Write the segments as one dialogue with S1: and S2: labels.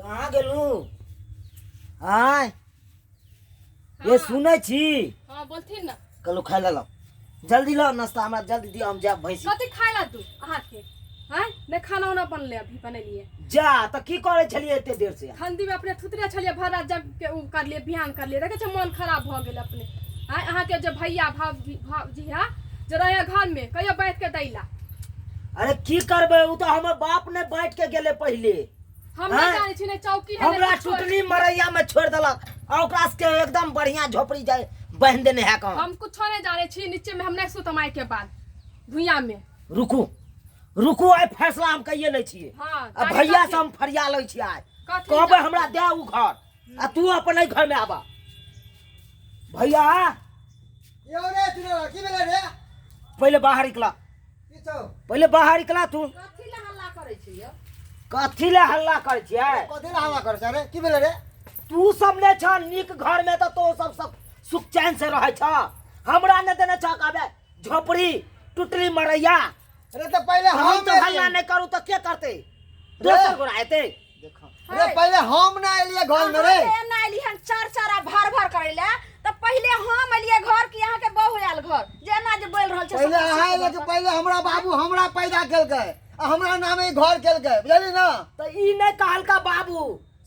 S1: कहाँ गेलू? आय ये सुनै छी?
S2: हाँ, बोलथिन ना।
S1: कहलू खाय ले लाओ, जल्दी लाओ नाश्ता, हमरा जल्दी दिअ, हम जायब भैंसी।
S2: कथी खाय ला तू अहाँके? हैं, नहि खाना उना बनले, अभी बनेलिए।
S1: जा तऽ की करै छलियै एते देर से?
S2: ठंडी में अपने थुतरे छलिए भर रात, जब के उ करलिए, बिहान करलिए, देखे छै मन खराब भऽ गेल अपने। आँय, अहाँके जे भैया भाजी भाजी है जे रहे घर में, कहियो बैठ के दैला।
S1: अरे की करबै, ओ तऽ हमर बाप ने बाँटि के गेलै पहिले।
S2: हम नहि
S1: आँय?
S2: जानै छी, नहि चौकी है, नहि
S1: हमरा
S2: कुछो है।
S1: टुटली मरैया में छोड़ि देलक आ ओकरा सबके एकदम बढ़िया झोपड़ी जाय बान्हि देने है कहाँ।
S2: हम कुछो नहि जानै छी, नीचे में हम नहि सुतम आइ के बाद भुइयां में।
S1: रुकू रुकू, आइ फैसला हम कहिए लै छियै।
S2: हाँ,
S1: आ
S2: ताकि
S1: भैया
S2: कथी?
S1: से हम फरिया लै छियै आइ।
S2: कथी?
S1: कहबै हमरा दे उ घर आ तू अपन एहि घर में आबा भैया।
S3: यौ रे चुनाव की भेलै रे?
S1: पहिले बाहर निकला।
S3: की छौ?
S1: पहिले बाहर निकला तू।
S4: कथी लए हल्ला करै छी यौ?
S1: कथी ले हल्ला करै छियै?
S3: कथी लए हल्ला करै छै रे? की भेलै रे?
S1: तू सब ने छ नीक घर में तऽ तो सब सब सुख चैन से रहै छ, हमरा ने देने छ आबे झोपड़ी टुटली मरैया।
S3: अरे तऽ पहिले
S1: हम
S3: हम
S1: तो हल्ला नहि करू तऽ के करतै? दोसर गोरा एतै।
S3: अरे पहिले हम ना एलियै घर में रे।
S4: अहाँके एना एली हन चार चार आ भर भर करै लए, तऽ पहिले हम एलियै घर कि अहाँके बहू आयल घर, जे एना जे बोलि रहल छै?
S3: पहिले
S4: सब
S3: अहाँ एलियै कि पहिले हमरा बाबू हमरा पैदा केलकै आ हमरा नामे ई घर केलकै, बुझली ना?
S1: तऽ ई नहि कहलका बाबू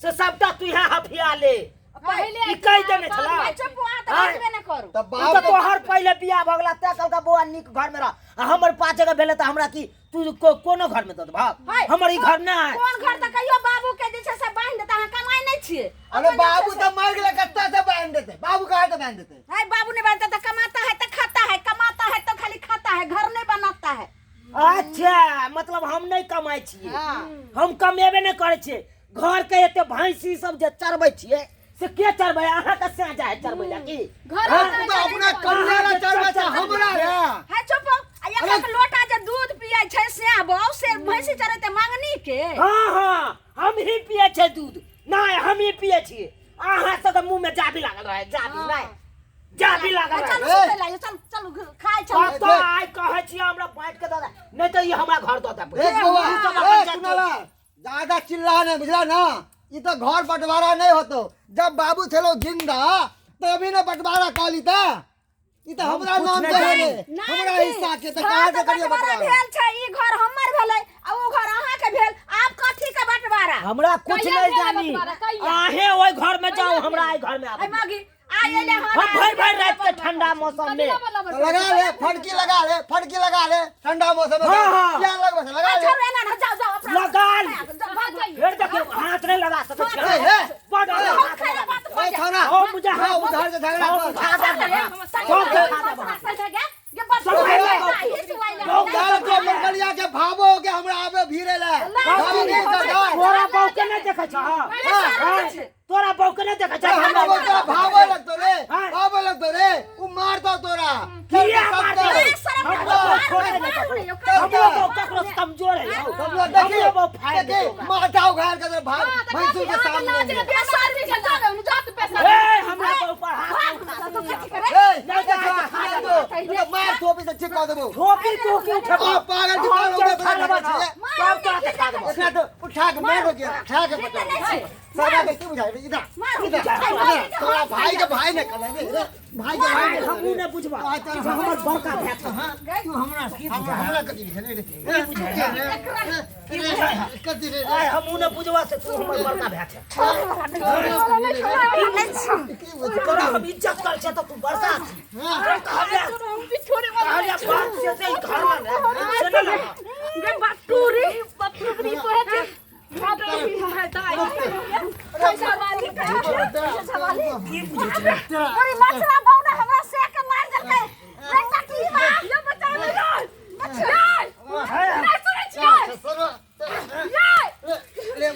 S1: से सबटा तू यहाँ हफिया ले।
S2: पहिले
S1: ई कहि देने छला।
S4: भाइ चुप, अहाँ तऽ
S1: आँय?
S4: बजबे नहि करू।
S3: तऽ
S1: ओ
S3: बाप
S1: तऽ तोहर पहिले बियाह भऽ गेला तैं कहलका बौआ नीक घर में रह, आ हमर पाँच जगह भेलै तऽ हमरा की तू कोनो घर में दऽ देबहक?
S4: हाय,
S1: हमर ई घर नहि।
S4: कोन घर तऽ कहियो बाबू के जे छै से बान्हि देता, अहाँ कमाइ नहि छियै।
S3: अरे
S4: अपन जे
S3: बाबू
S4: छै
S3: तऽ मरि गेलै, कतऽ से बान्हि देतै? बाबू कहाँ से बान्हि देतै?
S4: हाय, बाबू नहीं बांधता तो कमाता है तो खाता है, कमाता है तो खाली खाता है, घर नहीं बनाता है।
S1: अच्छा, मतलब हम नहि कमाइ छियै? हम कमेबे नहि करै छियै? घर के एते भैंसी सब जे चरबै छियै से के चरबै? अहाँके से जाइ चरबै लए की?
S2: घर
S3: हाँ,
S2: में
S3: तू तऽ अपना कन्या ला चरबै छै, हमरा रे?
S4: है चुप हो। आ एक एक लोटा जे दूध पियै छै से बहु से भैंसी चरेतै मांगनी के?
S1: हाँ हाँ, हम ही पिए छै दूध, नहीं हम ही पिए छियै। अहाँ सबके मुंह में जाबी लागल रहे, जाबी नहीं जाबी लागल रहे।
S4: चलू सुतै ला, चलू चलू खाइ चलू।
S1: कतऽ आइ कहै छियै हमरा बाँटि के दऽ दे, नहि तऽ ई हमरा घर दऽ दे।
S3: देख बौआ,
S1: तू सब
S3: ए
S1: अपन जा।
S3: सुनला, ज्यादा चिल्ला नहीं, बुझला ना? ई तो घर बंटवारा नहीं होतो। जब बाबू छलो जिंदा तभी ना बंटवारा कर ली ता। ई तो
S1: हम
S3: हमरा
S1: कुछ
S3: नाम
S1: नहीं
S3: के है
S1: जानी।
S3: रे,
S4: नहि
S3: हमरा
S4: जी,
S3: हिस्सा के तो
S4: घर
S3: कहाँ
S4: तऽ
S3: से करियो
S4: बंटवारा
S3: बंटवारा?
S4: भेल छै, ई घर हमर भेलै आ ओ घर अहाँ के भेल, आब कथी के बंटवारा?
S1: हमरा कुछ
S2: कहिया
S1: नहीं
S2: भेलै
S1: जानी।
S2: बंटवारा? कहिया?
S1: अहें ओहि घर में जाओ, हमरा एहि घर में
S4: है
S1: आबू।
S4: मागी आइ एले हन।
S1: हम भरि भरि रात के ठंडा मौसम में
S3: तो लगा ले फटकी, लगा ले फटकी, लगा ले ठंडा मौसम में।
S1: हाँ, हाँ।
S3: क्या लगबै छै? लगा ले।
S4: छोड़ू एना ना, जाओ जाओ अपना।
S1: लगा ले।
S4: जाओ, भाग जाइए।
S1: फिर देखियौ हाथ नहीं लगा सकै छी।
S3: ए, ए,
S1: बड़ हाथ
S4: खाइ
S1: लगा।
S4: बात भऽ
S3: ए
S4: जाए।
S3: छौड़ा,
S1: ओ मुझे हाथ
S3: जाओ उधर से झगड़ा कर।
S1: उठा दे सब के उठा दे।
S3: चल तो मंगलिया के भावो के हमरा आबे भीरे ले भावो के कर दो।
S1: तोरा बहू के नहीं देखै छ? तोरा बहू के नहीं देखै छ?
S3: हमरा बहू तोरा भावो लगतो रे।
S1: हाँ।
S3: भावो लगतो रे, उ मारतो तोरा।
S1: किया मारतो?
S4: शरम
S1: हमरो बहू छोड़े नहीं ककरो। हमरो बहू ककरो से कमजोर है यौ।
S3: सब लोग देखी
S1: हमरो बहू फाड़
S3: देखी
S1: देतौ।
S3: माथा उघाड़ के तोरा भाव भैंसुर के सामने में।
S1: ए, हमरा बहू पर हाथ नहीं उठा।
S3: ए,
S1: नहीं
S3: देख,
S1: देखा, खा
S3: देख,
S1: लेबो।
S3: तो मार थोपी से ठीक कर देबो।
S1: ठोकी टोकी उठेबो।
S3: आ, पागल के बाल हो गया,
S1: हम
S3: तोरा
S1: जब
S3: झगड़ा छियै।
S1: तब तोरा देखा देबो।
S3: एकरा तो उठा के मारो के उठा के पटक सादा के की बुझाइ रे? इधर इधर इधर, तोरा भाई के भाई ने कहले रे, इधर, भाई के भाई ने
S1: हमहूँ नहि बुझबा जे हमर बड़का भाय छै।
S3: तू हमरा की हमरा कथी बुझले रे? रे कथी रे?
S1: आइ हमहूँ नहि बुझबा से तू हमर बड़का भाय छै।
S3: की बुझ
S1: तोरा हम इज्जत करै छियै तऽ तू बड़का छी। तोरा कहलियै कहलियै बाप से से ई घर में रह, से नहि लगा। की बुझै छै?
S3: ले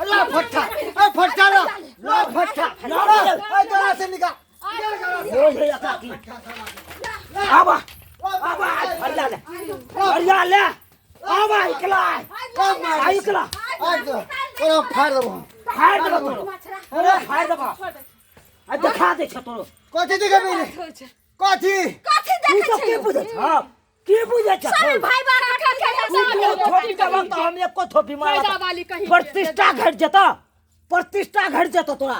S3: ला फट्टा, ए फट्टा, ला ला फट्टा, ला ए गला से निकाल।
S1: ओ हे काकी, आबा आबा, फरिया ले, फरिया ले, आबा इकला आ इकला।
S3: तोरा फाड़ देबो।
S1: फाड़ देबो तोरो, अरे फाड़ देबो, आ देखा दे छ तोरो।
S3: कथी देखेबे रे? कथी
S4: कथी
S1: तू
S4: देखै
S1: सब की
S4: छी?
S1: बुझै छ? की बुझै छ
S4: सब भाई बा कटनी के
S1: तू दू थोपी देबह तऽ हम एको थोपी
S2: फायदा
S1: मारब
S2: वाली कहीं के।
S1: प्रतिष्ठा घट जेतऽ प्रतिष्ठा घट जेतऽ तोरा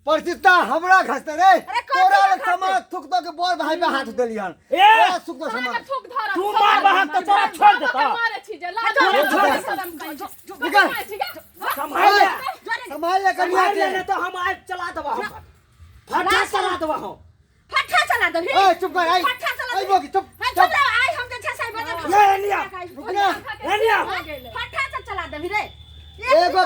S3: प्रतिष्ठा हमरा घसते रे
S4: अरे कथी
S3: तोरा
S4: लए
S3: लग सामान थूक दो के बोर भाई पे हाथ देलियन
S1: ए!
S3: तोरा सुख दो
S2: तोरा
S3: सामान
S2: के थूक धरत,
S1: तू
S2: सब
S1: मार बहक तऽ तोरा छोड़ देतऽ।
S2: मारे छी जे लाज
S1: तोरा
S2: शरम
S1: छोड़ देतऽ।
S2: शरम कहीं के।
S3: निकल।
S2: मारे छी गे।
S1: सम्हाल ले
S3: संभाल ले कनिया
S1: सम्हाल ले
S3: के
S1: नहीं तो हम आबि चला देबह हम फटा चला देबह हम
S4: फट्ठा चला दे
S3: ए चुप कर आई
S4: फट्ठा चला
S3: आई बोकी चुप
S4: हां चुप रह आई हम जे छै साहब बदल
S1: ले लिया
S3: रुक ना
S1: ले लिया
S4: फट्ठा से चला दे रे
S3: एगो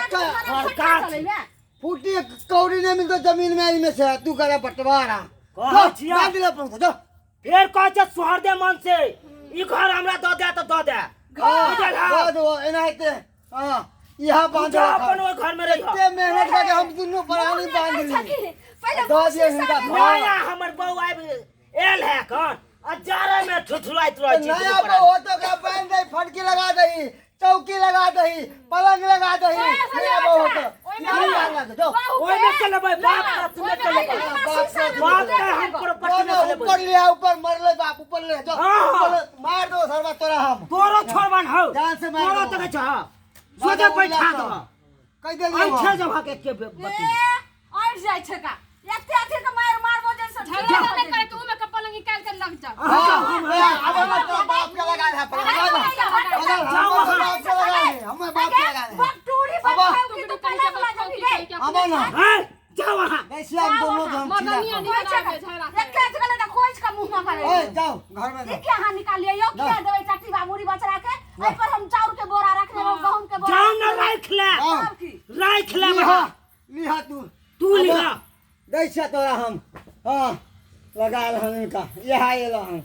S3: का- फूटी एक कौड़ी नहीं मिलतो जमीन में में से तू करे बंटवारा
S1: कहै छियै।
S3: बांध ले अपन को जो
S1: फेर कहै छै सोहर दे मन से ई घर हमरा दऽ दे तऽ दऽ दे बुझल हौ?
S3: दो दो एनाहिते हां इहा बांध
S1: जा अपन ओहि घर में रहिह
S3: एते मेहनत करके हम दुनू प्राणी बांध ली
S4: पहिले
S3: दऽ दिअ हिनका घर।
S1: नया हमर बहू आबि एल है कन आ जाड़े में ठुठुराइत रहै छी
S3: नया
S1: दुनू प्राणी।
S3: बहू तो ओकरा बांध दही फटकी लगा दही चौकी लगा दही पलंग लगा दही नया बहू तो नहीं लगा दो
S1: ओहिमे से लेबै बाप का सुने के लेबै बाप का हम प्रॉपर्टी
S3: ना
S1: में से लेबै
S3: ऊपर ले आ ऊपर मरले बाप ऊपर ले जो
S1: हाँ।
S3: ऊपर ले, मार दो सरवा तोरा हम
S1: तोरो छोड़बन हौ
S3: जान से मार
S1: तोरो
S3: देबो।
S1: तक छ सोझे बैठा दो
S3: कह देलियो
S1: ऐठे जब के के बती
S4: अड़ जाइ छै का एते अथी के मार मारबो जैसे
S2: झगड़ा नहि करे तू ओमे के पलंग निकाल के लग जा
S3: हाँ, हाँ, अब हम तोरा बाप के लगा है पलंग लगा
S1: जाओ
S3: हम
S1: वहाँ।
S3: बाप के लगा है हम बाप के लगा है
S4: बकटूरी
S3: अब-
S4: बकटूरी की तो पलंग लगा दी गे
S3: अब ना
S1: हैं जाओ वहाँ
S3: वैसे हम दोनों के हम
S2: मदनिया
S3: खिला
S2: निकल आवे झगड़ा करे।
S4: एके अथी के खोज के मुंह में करे
S3: ए जाओ घर में
S4: ई
S3: जाओ
S4: के अहाँ निकालिए यौ किया देबै चट्टी बाबूरी बचरा के एहि पर हम चाउर के बोरा रखने रहूं गहूम के बोरा
S1: जाओ ना राख ले
S3: जाओ।
S4: तब की
S1: राख ले
S3: लिहा
S1: वहाँ
S3: लिहा तू
S1: तू लिहा
S3: दै छियै तोरा हम हाँ लगा रहन इनका यह एलो हम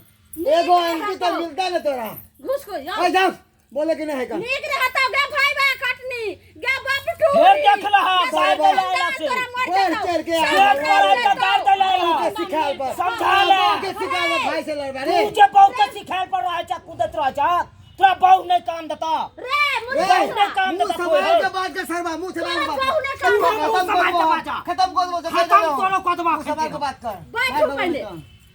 S3: एगो एंटी तो मिलता ना तोरा
S4: घुस को यौ
S3: ए जाओ बोले कि नहीं है का
S4: नीक रहता गे भाई बा कटनी गे बाप टू
S1: फेर देख लहा, गाड़ देला एला से।
S3: बढ़ चढ़ के आ
S1: फेर तोरा के गाड़ देला एला।
S3: के सिखाल पर
S1: समझा ले।
S3: के सिखाल पर भाई से लड़बा रे
S1: तू जे बहुते सिखायल पर रहै छ कूदत रहै छ तोरा बहु नहीं काम देता
S4: रे मुझे
S3: रे,
S1: नहीं काम
S3: मुंह
S1: देता
S3: संभाल
S1: कोई
S3: के बात कर सरवा मुंह संभाल के बात
S4: तोरा
S3: कर।
S4: बहू ने काम
S3: खत्म
S1: संभाल
S3: कर
S1: के
S3: दो
S1: बात कर।
S3: खत्म कर दो
S1: खत्म तोरो कर देबा
S3: मुंह संभाल के बात कर
S4: बैठू पहिले।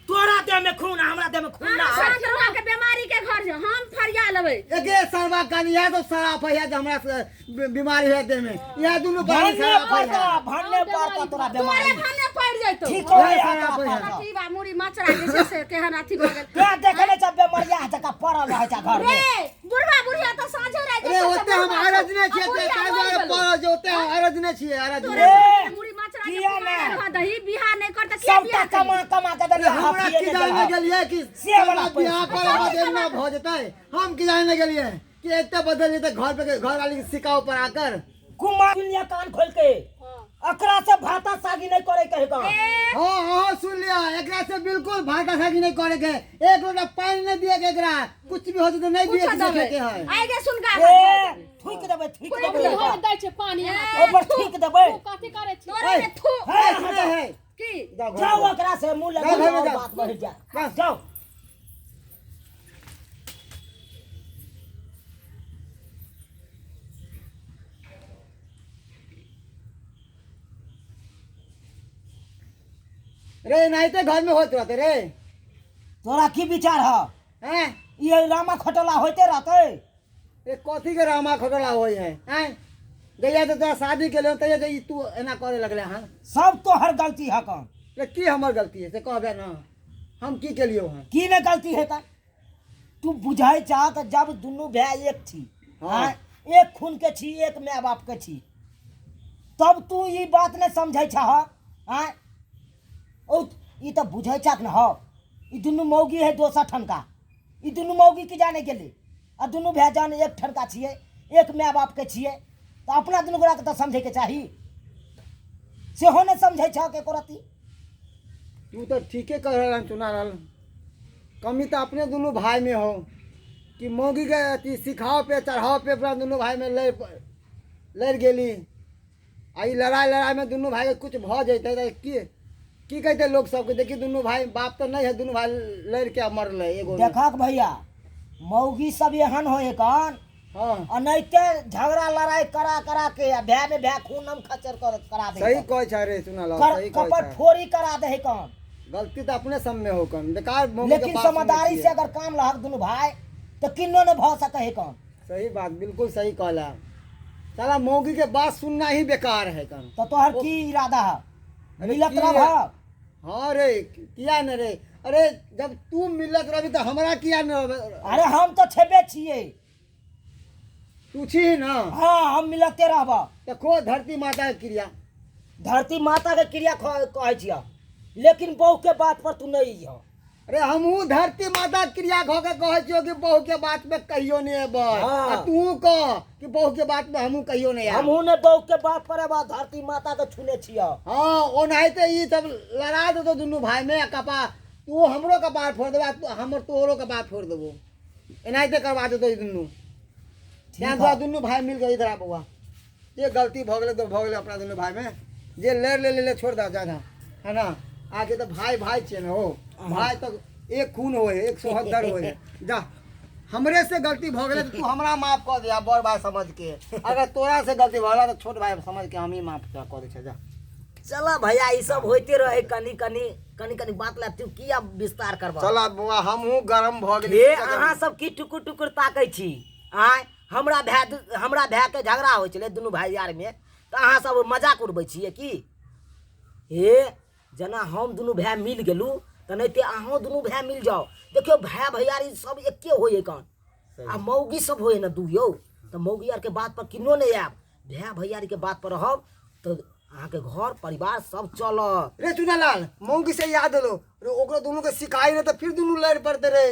S1: तोरा देह में खून आ, हमरा देह में खून ना
S4: अहाँ शांत रहू के बीमारी के घर जो हम फरिया लेबै
S3: एके सरवा कान इएह तो शराब है जे हमरा से बीमारी है देह में इएह दुनू प्राणी
S1: भरने
S3: शराब है
S1: पड़ता भरने पड़ता तोरा
S4: तोरे
S1: बीमारी
S4: भने पड़ जैतो
S1: ठीक हो
S3: इएह
S1: गया
S3: शराब है।
S4: अथी बा मुड़ी मचरा जे छै से केहन अथी भऽ गेल
S1: ते देखने छ बेमरिया जका पड़ल रहै छ घर में
S4: रे बुढ़वा बुढ़िया तऽ साँझे राति
S3: अरे ओते हम अरज नहि छियै ते ताहि दुआरे पड़ल जे ओते हम अरज नहि छियै अरज
S4: तोरे
S3: नहि।
S1: रे,
S4: मुड़ी मचरा के
S1: किया
S4: पुराना
S1: ने?
S4: रह दही बिहार नहि कर तऽ किया
S1: सबटा
S4: बियाह
S1: कमा कमा के
S3: अरे
S1: देलियै
S3: हमरा
S1: हाफिए
S3: की
S1: नहि
S3: जाने
S1: देलक।
S3: गेलियै कि
S1: से वाला
S3: सरवा बियाह
S1: पैसा।
S3: करे बाद एना भऽ जेतै हम की जाने गेलियै कि एते बदल जेतै घर पे घर वाली के सिकाव पर आकर
S1: कुमार सुन लिया कान खोल के अकरा से भाता सागी नहीं करे कहे का
S3: हाँ हाँ सुन लिया एकरा से बिल्कुल भाटा खाकी नहीं करे के एक लोटा पानी नहीं दिए के एकरा कुछ भी हो तो नहीं दिए के देखे के है
S4: आइ गे सुन गा
S1: ए थूक देबै थूक देबै
S2: इहो दै छै पानी अहाँके
S1: ओपर थूक देबै
S2: तू कथी करै छी
S4: तोरे में थू
S1: हे,
S3: सुने है
S4: की
S3: जाओ घर
S1: जाओ
S3: में।
S1: ओकरा से मुंह
S3: जाओ
S1: लगा
S3: घर में
S1: और
S3: जाओ।
S1: बात बढ़ जा
S3: बस।
S1: जाओ
S3: रे एनाहिते घर में होत रहते रे
S1: तोरा की विचार है
S3: हैं
S1: ये रामा खटोला होते रहते
S3: रे कथी के रामा खटोला होई है हैं जहिया तो तोरा शादी के लिए तहिया ई तू एना करे लगले हन
S1: सब तोहर गलती है कौन
S3: रे की हमर गलती है से कहबे ना हम की केलियो हन
S1: की ने गलती है का तू बुझाई चाह तऽ जब दुनू भाय एक छी
S3: हाँ।
S1: हाँ, एक खून के छी एक माय बाप के छी तब तू ई बात नहि समझै छह आँय ओ ई तऽ बुझै छक ने हौ ई दुनू मौगी है दोसर ठनका ई दुनू मौगी की जाने गेलै आ दुनू भाय जान एक ठनका छियै एक माय बाप के छियै तऽ अपना दुनू गोराके तऽ समझैके चाही सेहो नहि समझै छह एको रत्ती
S3: तू तऽ ठीके कह रहल हन चुना रहल कमी तऽ अपने दुनू भाई में हो कि मौगी के अथी सिखाव पे चढ़ाव पे अपना दुनू भाई में लड़ लड़ गेली आ ई लड़ाई लड़ाई में दुनू भाई के कुछ भऽ जैतै तऽ की की कहतै लोग सबके देखी दुनू भाई बाप तऽ नहीं है दुनू भाई लड़ के मरलै एगो
S1: देखक भैया मौगी सब एहन होए कन
S3: हाँ
S1: अनैते झगड़ा लड़ाई करा करा के आ भाय में भाय खून हम खचर कर करा दे
S3: सही कहै छै रे सुना
S1: कर
S3: सही कहै
S1: कपड़
S3: छै
S1: फोड़ी करा दे कन
S3: गलती तऽ अपने सब में हो कन बेकार मौगी के
S1: लेकिन
S3: बात सुनै
S1: समझदारी से
S3: छियै।
S1: अगर काम लहक दुनू भाई तो किन्नो न भऽ सकै है काम।
S3: सही बात, बिल्कुल सही कहला। साला मौगी के बात सुनना ही बेकार है कन।
S1: तो तोहर की इरादा है?
S3: अरे
S1: मिलत
S3: की
S1: रह?
S3: हाँ रे, किया न रे? अरे जब तू मिलत रही तो हमरा किया न रहबे?
S1: अरे हम तो छेबे छियै।
S3: तू छी ना?
S1: हाँ, हम मिलते रहब।
S3: देखो धरती माता के क्रिया।
S1: धरती माता के क्रिया कहै छियै, लेकिन बहू के बात पर तू नहीं अइह।
S3: अरे हमहूँ धरती माता के क्रिया खो के कहै छियौ कि बहू के बात में कहियो नहीं अयबै।
S1: हाँ।
S3: आ तू कह कि बहू के बात में हमहूँ कहियो नहीं आयब।
S1: हमहूँ ने बहू के बात पर अयब, धरती माता के छूने छियै।
S3: हाँ, ओनाहिते ई सब लड़ा देतौ दुनू भाई में, कपार तू हमरो कपार फोड़ देबा, तू हमर तोहरो कपार फोड़ देबो, एनाहिते करवा देतौ ई दुनू। ध्यान दो, दुनू भाई मिल के इधर आ बौआ। जे गलती भऽ गेलै तऽ भऽ गेलै अपना दुनू भाई में, जे लड़ ले ले छोड़ दे ज्यादा है ना। आगे तऽ भाई भाई छियै ने हो, भाई तऽ एक खून होय है, एक सोहदर होय है। जा हमरे से गलती भऽ गेलै तऽ तू हमरा माफ कऽ दिया बड़ भाई समझ के, अगर तोरा से गलती भऽ गेलै तऽ छोट भाई समझ के हमही माफ कऽ दै छियै जा।
S1: चल भैया, ई सब होइते रहे, कनी कनी कनी कनी बात ला तू किया विस्तार करबा।
S3: चल बौआ, हमहूँ गरम भऽ गेली।
S1: हे अहाँ सब की टुकुर टुकुर ताकै छी? आँय, हमरा भाय के झगड़ा होइ छलै दुनू भाई यार में, तऽ अहाँ सब मजाक उड़बै छियै की? हे जेना हम दुनू भाय मिल गेलू तेनाहिते अहूँ दुनू भाय मिल जाओ। देखियौ भाय भैयारी सब एके होइ है कन, आ मौगी सब होइ है ने दू यौ, तऽ मौगी आरके बात पर किनो नहि आयब, भाय भैयारी के बात पर रहब तऽ अहाँके घर परिवार सब चलत।
S3: रे चुनालाल, मौगी से याद एलो रे, ओकरो दुनू के सिखाई रहे तऽ फिर दुनू लड़ पड़ते रे।